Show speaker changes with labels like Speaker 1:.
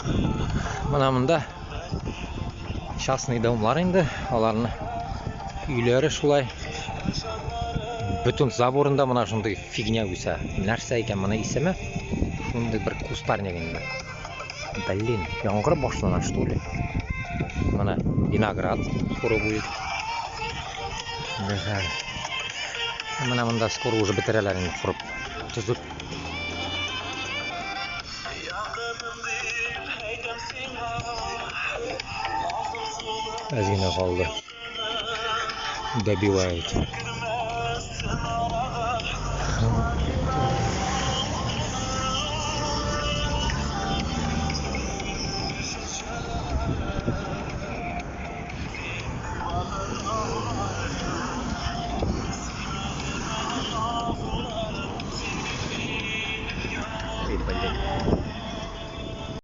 Speaker 1: Мына мында частный домлар инде, аларны өйләре шулай. Бөтен заборында мына шундай фигня үсә. Нәрсә икән моның исеме? Шундай бер кустарник инде. Блин, яңгыр башлана, что ли? Мына виноград скоро будет. Гүзәл. Мына мында скоро уже бетерәләр инде ҡороп, төҙөп.
Speaker 2: Яҡыным тип әйтәм һиңә.
Speaker 1: Әҙ генә ҡалды. Добивают.